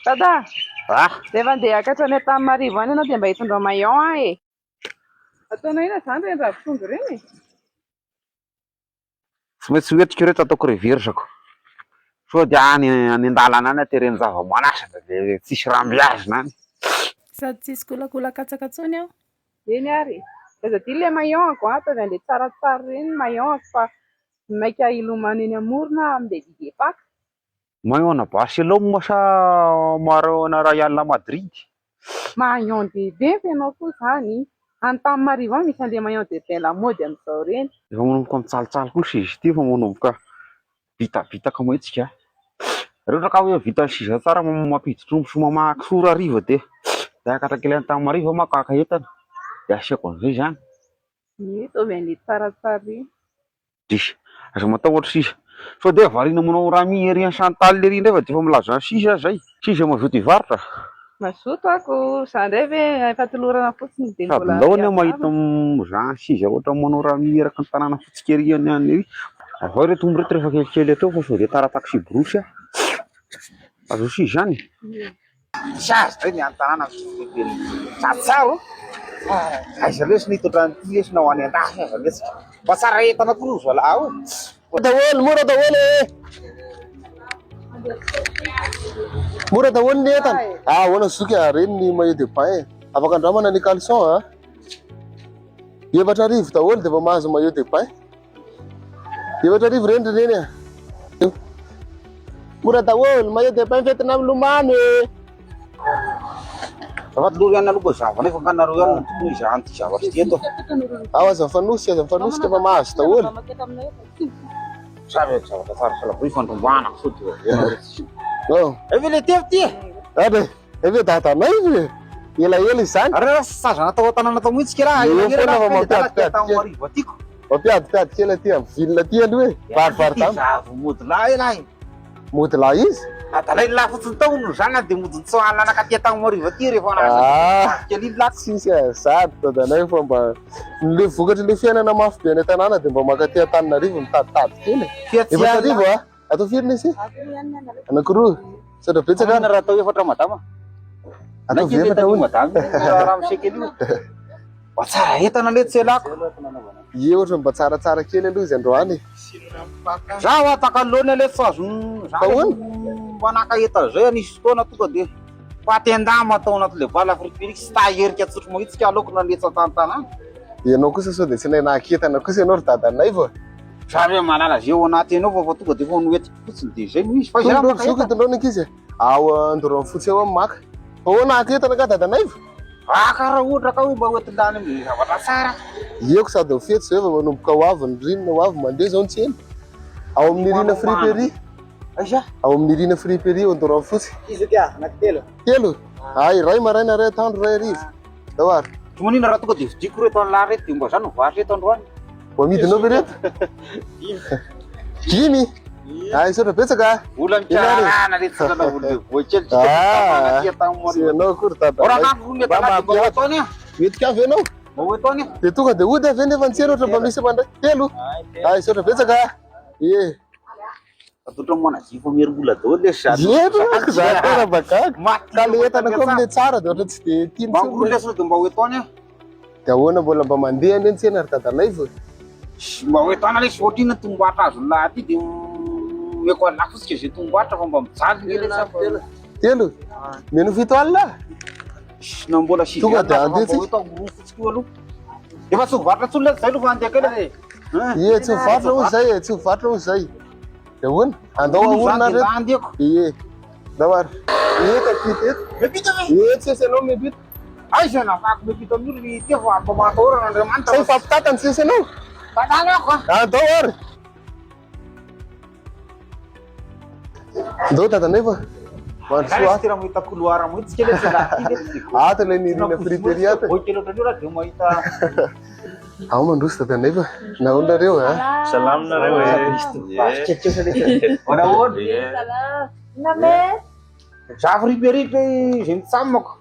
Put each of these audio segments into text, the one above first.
Dada, Ah! rehefa andeha hiakatra any Antananarivo any ianao dia mba hitondra maillon aho e. Ataonao inona izany ireny ravin-trondro ireny e? Tsy maintsy hoentiko ireto ataoko reversako. Sao dia any any an-dalana any atereny zava-manasatra dia tsisy rambiazina any. Sady tsisy kolakola katsaka intsony aho. Eny ary e. Aza adino ilay maillon-ko an, ataovy an'ilay tsaratsara ireny ny maillon-ko fa maika hilomano eny amorona aho amin'ilay Didier Paka. Maillot ana Barcelone sa maillot ana Real Madrid? Maillon de bain fa ianao koa izany. Antananarivo any misy an'ilay maillon de bain lamaody amin'izao ireny. Efa manomboka mitsalotsaly koa seza ity, efa manomboka bitabitaka mahitsy ka. Raha ohatra ka hoe vita seza tsara mampiditra omby sy mamaha kisoa hariva dia hiakatra kely Antananarivo aho maka haka entana dia asiako an'izay izany. Ie, ataovy an'ilay tsaratsara ireny. Drisy, aza matahotra sisa. Sao dia variana manao rami ery any Chantal ery indray fa dia efa milaza sisa aho zay. Sisa mazoto hivarotra. Mazoto aho ko, za indray ve efa tolorana fotsiny dia Sady mbola ndao anie mahita hiadana. zany sisa ohatran'ny manao rami eraky ny tanàna fotsy ery any any ery. Avao ireto omby ireto rehefa kelikely atao fa sao dia tara taxi-brousse aho. Azo sisa izany e. Tsy azo ndray ny any tanàna Sady tsara o! Aiza lesy no hitondra an'ity lesy na ho any an-dafy aza lesy. Mba tsara entana koa ry zalahy o! Mora daholo, mora daholo e! Mora daholo ny entana. Ah, ahoana zoky ah, reny ny maillot de bain. Afaka andramana ny caleçon ah. 4000 daholo dia efa mahazo maillot de bain. 4000 reny ry neny a. Mora daholo, maillot de bain fentina milomano e. Azafady aloha ihany aloha mba zava nefa nga nareo ihany no tokony hizaha an'ity zavatra ity eto. Ao aza mifanosika, aza mifanosika fa mahazo daholo. Tsara eto zavatra tsara salavoa ifandrombahana sao dia ahoana re. Oh. Efa le teo ty e. Ary efa dadanay e. Elaela izany. Ary raha sazana tao an-tanàna tao mihitsy kely ah, Eo elaela foana fa raha dala ty mampiadipiady kely. Antananarivo aty ko. Mampiadipiady kely aty amin'ny ville aty aloha e. Baribary dama. Zavo mody lahy lahy. Mody lahy izy? Adalain'ny lahy fotsiny tao hono zany dia mody nitsoahan'ny lanaka aty Antananarivo aty rehefa nahazo Ah, kely iny lahy. tsisy an'izany dadanay fa mba le vokatry le fiainana mafy be any an-tanàna dia mba mankaty Antananarivo mitaditady kely e. Fihetsehana. 4000 a? Atao firy lesy? Anankiroa. Misaotra betsaka. Ahoana raha atao efatra madama? Atao efatra hono. Madama, raha misekely io. Mba tsara entana le tsy elako. Ie ohatra mba tsaratsara kely aloha izy androany e. Za hoa takalona le tsy azon za Ahoana? mba naka entana zay anisy fotoana tonga de paty an-dama tao anatin'le bala friperie tsy ta herika tsotro mahitsy ka aleoko nanetsa tany tanàna. Ianao kosa sao dia tsy nahay nahaketana kosa ianao ry dadanay vao. Za ve mahalala ze ao anaty anao fa fa tonga de efa noentiko fotsiny de zay no izy fa Tondro ry zoky tondro ny ankizy e. Ao Andoranofotsy ao maka. Fa ahoana haka entana ka dadanaivo? Haka raha ohatra ka hoe mba hoentin-dany amin'ny zavatra tsara. Ieko sady ho fety zao efa manomboka ho avy ny ririnina ho avy mandeha zao ny tsena. Ao amin'ny Nirina Friperie. Aiza? Ao amin'ny Nirina Friperie ao Andoranofotsy. Izy io ka, anaky telo. Telo? Ah, iray maraina, iray atoandro, iray hariva. Zao ary. Tsy maninona raha tonga dia vidiako ireto an'lah ireto dia mba za no mivarotra eto androany. Ho amidinao ve ireto? Dimy. Ah, misaotra betsaka ah. Vola mikararana reto tsy nanao vola voa kely tsika Ah, aty an-tany tsy ianao akory dada. Ora ka vola Mba mety mba ho mampiady. ataony ah. Mety ka ve ianao? Mba ho ataony ah. Dia tonga dia hody avy nefa ny tsena ohatra mba misy mandray. Telo. Ah, misaotra betsaka ah. Ie. Atolotra manajifo merim-bola daholo le zany. Ie, za tena mba gaga. Ka le entana koa amin'le tsara dia ohatra tsy dia tiany Mba angory lesy dia mba ho etoana eh. Dia ahoana mbola mba mandeha anie ny tsena ry dadanaivo e? Mba ho etoana lesy ohatr'inona tomboatra azon'ny lahy aty dia omeko an'lah fotsiny izay tomboatra fa mba mijaly nge lesy aho. Telo? Meno 70 ah? Na mbola sivy Tonga dia alina fa andeha mba ho tsika. eto angory fotsiny io aloha. Efa tsy ho varotra intsony lesy zay aloha fa andeha kely e. Ie, tsy ho varotra hoy zay e, tsy ho varotra hoy zay. Dia ahoana? Andao ahorona reto. Andeako. Ie. Andao ary. Ie, tapita eto. Mepita ve? Ie, tsy esy anao mepita. Aiza nafako mepita amin'io ry teo fa mba mahatahorana Andriamanitra. Tsy mifampitantana tsy esy anao. Tantanako a. Andao ary. Ndao dadanay fa mandrosoa ato. Tena mahita couloir mihitsy kely tsy lahy ty letsy. Ato ilay nirina friterie ato. Boy kely ohatran'io raha dia mahita. Ao mandroso dadanay fa nahoana nareo a? Salama nareo e. Ahoana ahoana? Salama. Name. Za friperie izay mitsamako.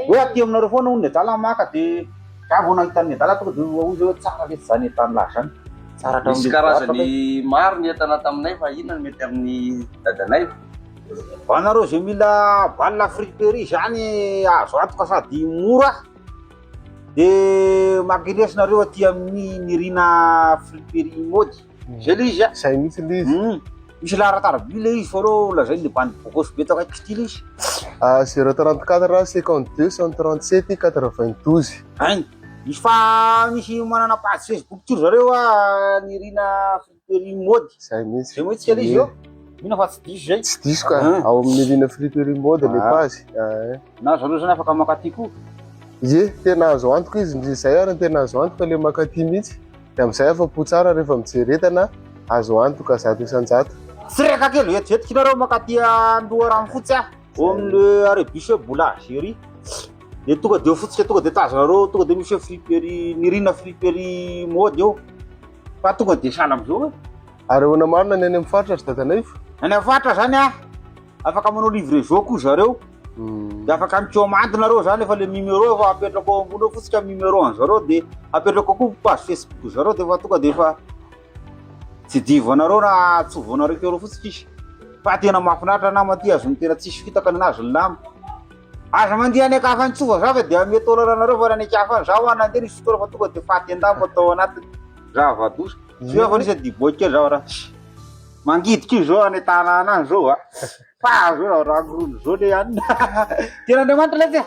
Hoe aty aminareo foana hono ny adala maka dia za vao nahita ny adala tonga dia hoy hoe tsara letsy zany entany lahy zany. Tsara Misy hatramin'ilay karazany maro ny entana taminay fa inona no mety amin'ny dadanay? Ho anareo izay mila balle friperie zany azo antoka sady mora de makinesy nareo aty amin'ny Nirina friperie mody. Zay le izy a. Zay mihitsy le izy. Misy laharan-taraby le izy fa reo lazainy le bandy bogosy be eto akaiky ity le izy. 034 52 137 92. Ainy. Misy fa misy manana page Facebook ty ry zareo a Nirina Friperie mody. Zay mihitsy. Zay mihitsy le izy eo. Mino fa tsy diso zay. Tsy diso ka. Ah. Ao amin'ny Nirina Friperie mody le Ah. page. Ah, eh. Na zareo zany afaka makaty koa. Ie, tena azo antoka izy, ndry zay ary no tena azo antoka le makaty mihitsy. Dia amin'izay afa-po tsara rehefa mijery entana, azo antoka 100%. Tsy reka kely vetivetiky nareo makaty Andoharanofotsy a. Eo amin'ny arrêt bus boulangerie. Dia tonga dia fotsika tonga dia tazanareo tonga dia misy hoe friperie Nirina friperie mody eo. Fa tonga dia sahala amin'izao hoe. Ary ahoana marina ny any amin'ny faritra ry dadanaivo? Any amin'ny faritra zany a, afaka manao livraison koa zareo. Dia afaka mikomandy nareo zany efa le numéro efa apetrako ao ambony eo fotsika numéro an'zareo dia apetrako koa page Facebook zareo dia efa tonga dia efa tsidivanareo na atsovanareo keo fotsika izy. Fa tena mahafinaritra nama ty azon'ny tena tsisy fitaka nanazy ny lamba. Aza mandeha any an-kafa any tsofa za fa dia mety olana anareo fa any an-kafa any zaho nandeha nisy fotoana fa tonga dia faty an-damba tao anatiny. Zava-doza. Tsy hoe fa nisy diboky kely zaho raha mangidy kely zao any an-tanàna any zao a. Fa zao raha rano zao le hanina. Tena Andriamanitra letsy e.